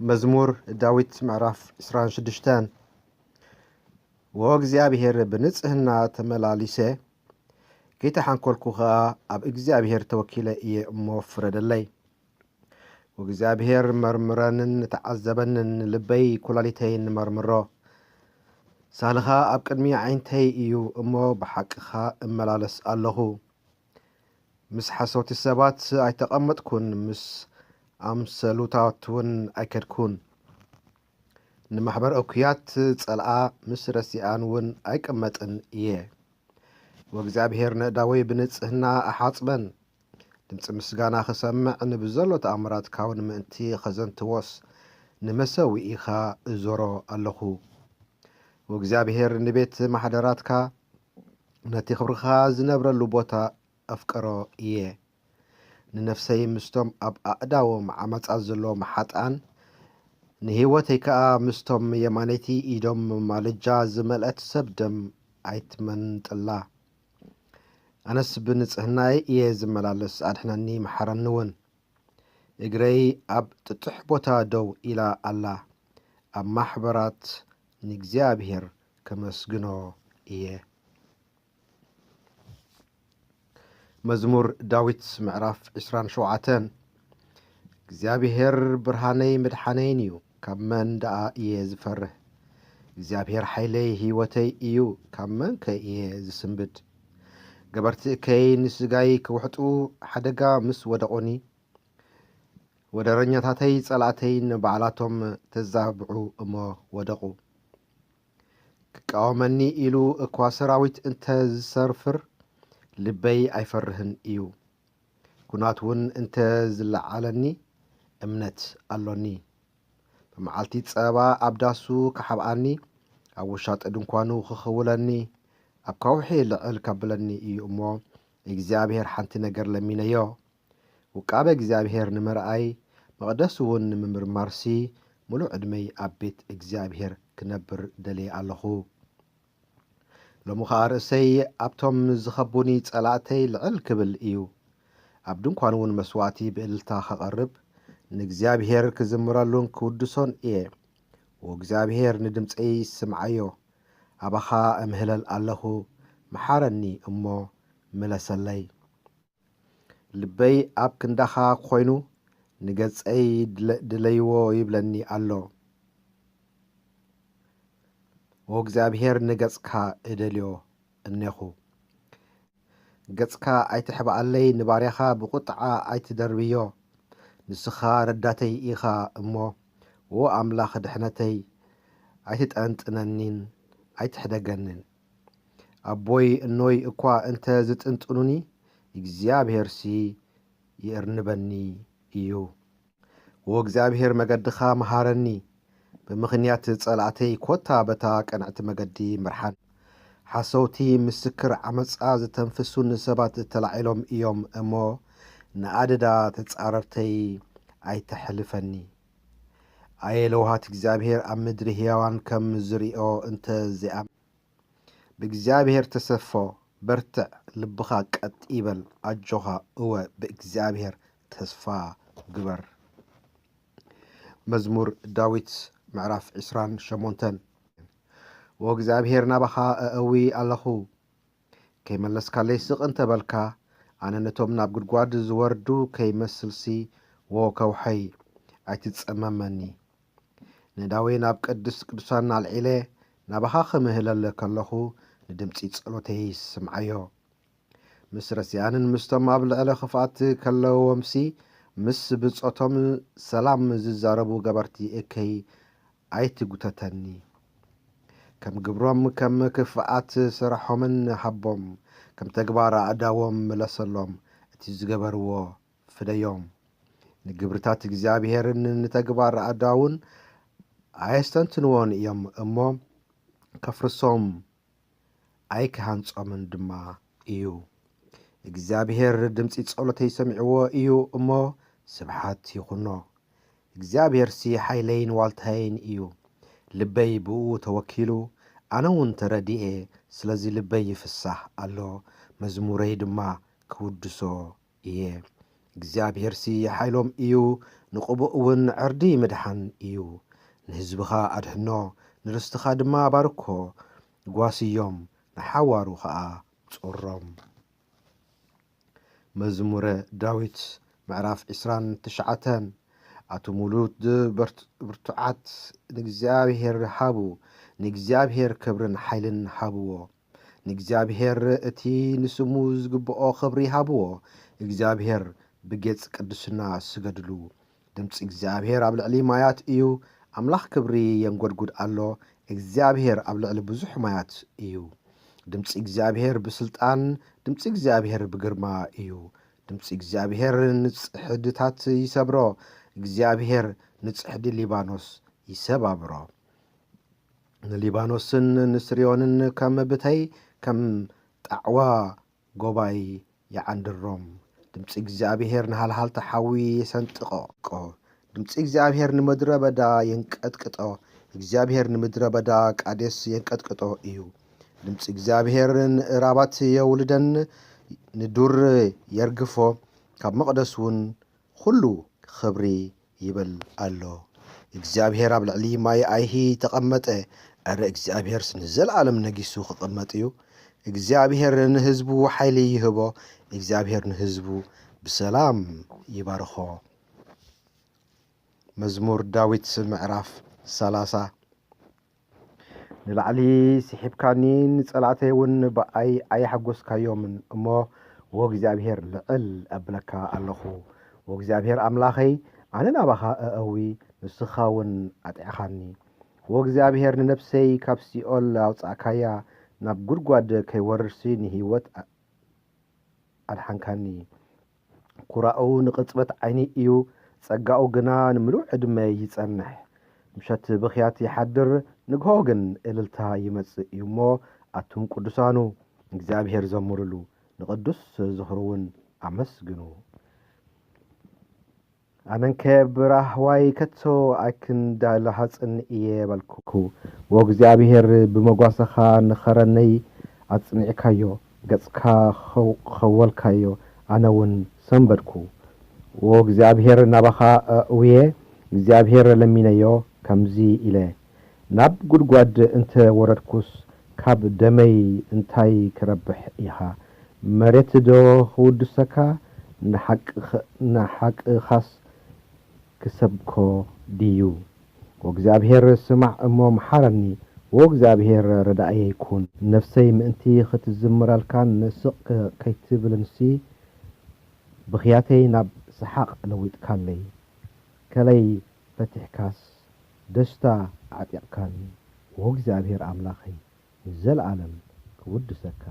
መዝሙር ዳዊት ምዕራፍ ዕስራን ሽዱሽተን። ወእግዚኣብሔር ብንጽህና ተመላሊሰ፣ ከይተሓንኮልኩ ኸኣ ኣብ እግዚኣብሔር ተወኪለ እየ እሞ ፍረደለይ። ወእግዚኣብሔር መርምረንን ተዓዘበንን፣ ልበይ ኩላሊተይን መርምሮ። ሳልኻ ኣብ ቅድሚ ዓይንተይ እዩ እሞ ብሓቅኻ እመላለስ ኣለኹ። ምስ ሓሰውቲ ሰባት ኣይተቐመጥኩን፣ ምስ ኣምሰሉታት እውን ኣይከድኩን። ንማሕበር እኩያት ጸልኣ፣ ምስ ረሲኣን እውን ኣይቅመጥን እየ። ወእግዚኣብሔር ነእዳወይ ብንጽህና ኣሓጽበን። ድምጺ ምስጋና ክሰምዕ፣ ንብዘሎ ተኣምራትካ እውን ምእንቲ ኸዘንትዎስ፣ ንመሰውኢኻ እዞሮ ኣለኹ። ወእግዚኣብሔር ንቤት ማሕደራትካ፣ ነቲ ክብርኻ ዝነብረሉ ቦታ ኣፍቅሮ እየ። ንነፍሰይ ምስቶም ኣብ ኣእዳዎም ዓመጻ ዘለዎም ሓጥኣን፣ ንህይወተይ ከኣ ምስቶም የማነይቲ ኢዶም ማልጃ ዝመልአት ሰብ ደም ኣይትመንጥላ። ኣነስ ብንጽህናይ እየ ዝመላለስ፣ ኣድሕነኒ፣ መሓረኒ እውን። እግረይ ኣብ ጥጡሕ ቦታ ደው ኢላ ኣላ። ኣብ ማሕበራት ንእግዚኣብሔር ከመስግኖ እየ። መዝሙር ዳዊት ምዕራፍ ዕስራን ሸውዓተን። እግዚኣብሔር ብርሃነይ መድሓነይን እዩ፣ ካብ መን ደኣ እየ ዝፈርህ? እግዚኣብሔር ሓይለይ ህይወተይ እዩ፣ ካብ መንከ እየ ዝስንብድ? ገበርቲ እከይ ንስጋይ ክውሕጡ ሓደጋ ምስ ወደቑኒ፣ ወደረኛታተይ ጸላእተይ ንባዕላቶም ተዛብዑ እሞ ወደቑ። ክቃወመኒ ኢሉ እኳ ሰራዊት እንተ ዝሰርፍር፣ ልበይ ኣይፈርህን እዩ። ኲናት እውን እንተ ዝለዓለኒ፣ እምነት ኣሎኒ። ብመዓልቲ ጸባ ኣብ ዳሱ ክሓብኣኒ፣ ኣብ ውሻጠ ድንኳኑ ክኽውለኒ፣ ኣብ ከውሒ ልዕል ከብለኒ እዩ እሞ፣ እግዚኣብሔር ሓንቲ ነገር ለሚነዮ። ውቃበ እግዚኣብሔር ንምርኣይ፣ መቕደስ እውን ንምምርማርሲ፣ ምሉእ ዕድመይ ኣብ ቤት እግዚኣብሔር ክነብር ደልየ ኣለኹ። ሎሚ ኸኣ ርእሰይ ኣብቶም ዝኸቡኒ ጸላእተይ ልዕል ክብል እዩ። ኣብ ድንኳን እውን መስዋእቲ ብእልልታ ኸቐርብ፣ ንእግዚኣብሔር ክዝምረሉን ክውድሶን እየ። ወእግዚኣብሔር ንድምፀይ ስምዓዮ፣ ኣባኻ እምህለል ኣለኹ፣ መሓረኒ እሞ ምለሰለይ። ልበይ ኣብ ክንዳኻ ኮይኑ፣ ንገጸይ ድለ-፣ ድለይዎ ይብለኒ ኣሎ። ወእግዚኣብሔር ንገጽካ እደልዮ እኔኹ። ገጽካ ኣይትሕብኣለይ፣ ንባርያኻ ብቁጥዓ ኣይትደርብዮ። ንስኻ ረዳተይ ኢኻ እሞ፣ ዎ ኣምላኽ ድሕነተይ፣ ኣይትጠንጥነኒን ኣይትሕደገንን። ኣቦይ እኖይ እኳ እንተ ዝጥንጥኑኒ፣ እግዚኣብሔርሲ ይእርንበኒ እዩ። ዎ እግዚኣብሔር መገድኻ መሃረኒ፣ ብምኽንያት ጸላእተይ ኮታ በታ ቅንዕቲ መገዲ ምርሓን። ሓሰውቲ ምስክር ዓመጻ ዝተንፍሱኒ ሰባት ተላዒሎም እዮም እሞ፣ ንኣደዳ ተጻረርተይ ኣይተሕልፈኒ። ኣየ ለውሃት እግዚኣብሔር ኣብ ምድሪ ህያዋን ከም ዝሪኦ እንተ ዚኣም-፣ ብእግዚኣብሔር ተሰፎ፣ በርትዕ፣ ልብኻ ቀጥ ይበል፣ ኣጆኻ፣ እወ፣ ብእግዚኣብሔር ተስፋ ግበር። መዝሙር ዳዊት ምዕራፍ ዕስራን ሸሞንተን። ዎ እግዚኣብሔር ናባኻ እእዊ ኣለኹ፣ ከይመለስካለይ ስቕ እንተበልካ፣ ኣነ ነቶም ናብ ጉድጓድ ዝወርዱ ከይመስልሲ፣ ዎ ከውሐይ፣ ኣይትጸመመኒ። ነዳወይ ናብ ቅድስት ቅዱሳን ኣልዒለ ናባኻ ክምህለለ ከለኹ፣ ንድምጺ ጸሎተይ ስምዓዮ። ምስ ረሲኣንን ምስቶም ኣብ ልዕሊ ክፍኣት ከለዎምሲ፣ ምስ ብጾቶም ሰላም ዝዛረቡ ገበርቲ እከይ ኣይትጉተተኒ። ከም ግብሮም ከም ክፍኣት ስራሖምን ሃቦም፣ ከም ተግባር ኣእዳዎም ምለሰሎም፣ እቲ ዝገበርዎ ፍደዮም። ንግብርታት እግዚኣብሔርን ንተግባር ኣእዳዉን ኣየስተንትንዎን እዮም እሞ፣ ከፍርሶም ኣይክሃንጾምን ድማ እዩ። እግዚኣብሔር ድምጺ ጸሎተይ ሰሚዕዎ እዩ እሞ፣ ስብሓት ይኹኖ። እግዚኣብሔርሲ ሓይለይን ዋልታይን እዩ። ልበይ ብእኡ ተወኪሉ፣ ኣነ እውን ተረዲኤ፣ ስለዚ ልበይ ይፍሳህ ኣሎ፣ መዝሙረይ ድማ ክውድሶ እየ። እግዚኣብሔርሲ ሓይሎም እዩ፣ ንቕቡእ እውን ዕርዲ ምድሓን እዩ። ንህዝብኻ ኣድሕኖ፣ ንርስትኻ ድማ ባርኮ፣ ጓስዮም፣ ንሓዋሩ ኸኣ ጹሮም። መዝሙረ ዳዊት ምዕራፍ ዕስራን ትሽዓተን። ኣቱም ውሉድ ብርት-፣ ብርቱዓት ንእግዚኣብሔር ሃቡ፣ ንእግዚኣብሔር ክብርን ሓይልን ሃብዎ። ንእግዚኣብሔር እቲ ንስሙ ዝግብኦ ክብሪ ሃብዎ፣ እግዚኣብሔር ብጌጽ ቅድስና ስገድሉ። ድምጺ እግዚኣብሔር ኣብ ልዕሊ ማያት እዩ፣ ኣምላኽ ክብሪ የንጎድጉድ ኣሎ፣ እግዚኣብሔር ኣብ ልዕሊ ብዙሕ ማያት እዩ። ድምጺ እግዚኣብሔር ብስልጣን፣ ድምጺ እግዚኣብሔር ብግርማ እዩ። ድምጺ እግዚኣብሔር ንጽሕድታት ይሰብሮ፣ እግዚኣብሔር ንጽሕዲ ሊባኖስ ይሰባብሮ። ንሊባኖስን ንስርዮንን ከም ብተይ፣ ከም ጣዕዋ ጎባይ ይዓንድሮም። ድምጺ እግዚኣብሔር ንሃልሃልታ ሓዊ የሰንጥቖ። ድምጺ እግዚኣብሔር ንምድረ በዳ የንቀጥቅጦ። እግዚኣብሔር ንምድረ በዳ ቃዴስ የንቀጥቅጦ እዩ። ድምጺ እግዚኣብሔር ንእራባት የውልደን፣ ንዱር የርግፎ። ካብ መቕደስ እውን ኩሉ ኽብሪ ይብል ኣሎ። እግዚኣብሔር ኣብ ልዕሊ ማይ ኣይሂ ተቐመጠ። ኣረ እግዚኣብሔርስ ንዘለኣለም ነጊሱ ክቕመጥ እዩ። እግዚኣብሔር ንህዝቡ ሓይሊ ይህቦ። እግዚኣብሔር ንህዝቡ ብሰላም ይባርኾ። መዝሙር ዳዊት ምዕራፍ ሰላሳ። ንላዕሊ ስሒብካኒ፣ ንጸላእተይ እውን ብኣይ ኣየሓጎስካዮምን እሞ፣ ወእግዚኣብሔር ልዕል እብለካ ኣለኹ። ወእግዚኣብሔር ኣምላኸይ፣ ኣነ ናባኻ እእዊ፣ ንስኻ እውን ኣጥዕኻኒ። ወእግዚኣብሔር ንነፍሰይ ካብ ሲኦል ኣውጻእካያ፣ ናብ ጉድጓድ ከይወርድሲ ንህይወት ኣድሓንካኒ። ኩራኡ ንቕጽበት ዓይኒ እዩ፣ ጸጋኡ ግና ንምሉእ ዕድመ ይጸንሕ። ምሸት ብኽያት ይሓድር፣ ንግሆ ግን እልልታ ይመጽእ እዩ እሞ፣ ኣቱም ቅዱሳኑ ንእግዚኣብሔር ዘምሩሉ፣ ንቕዱስ ዝኽሩ እውን ኣመስግኑ። ኣነንከ ብራህዋይ ከቶ ኣይክንዳልሃጽን እየ በልኩ። ወእግዚኣብሔር ብመጓሰኻ ንኸረነይ ኣጽኒዕካዮ፣ ገጽካ ኸው-፣ ኸወልካዮ፣ ኣነ እውን ሰንበድኩ። ወእግዚኣብሔር ናባኻ ኣእውየ፣ እግዚኣብሔር ለሚነዮ ከምዚ ኢለ፣ ናብ ጉድጓድ እንተ ወረድኩስ፣ ካብ ደመይ እንታይ ክረብሕ ኢኻ? መሬትዶ ክውድሰካ? ንሓቅኸ-፣ ንሓቅኻስ ክሰብኮ ድዩ? ወእግዚኣብሔር ስማዕ እሞ መሓረኒ፣ ወእግዚኣብሔር ረዳእየይ ኩን። ነፍሰይ ምእንቲ ኽትዝምረልካን ስቕ ከ-፣ ከይትብልንሲ፣ ብኽያተይ ናብ ሰሓቕ ለዊጥካለይ። ከለይ ፈቲሕካስ ደስታ ኣዕጢቕካኒ። ወእግዚኣብሔር ኣምላኸይ ንዘለኣለም ክውድሰካ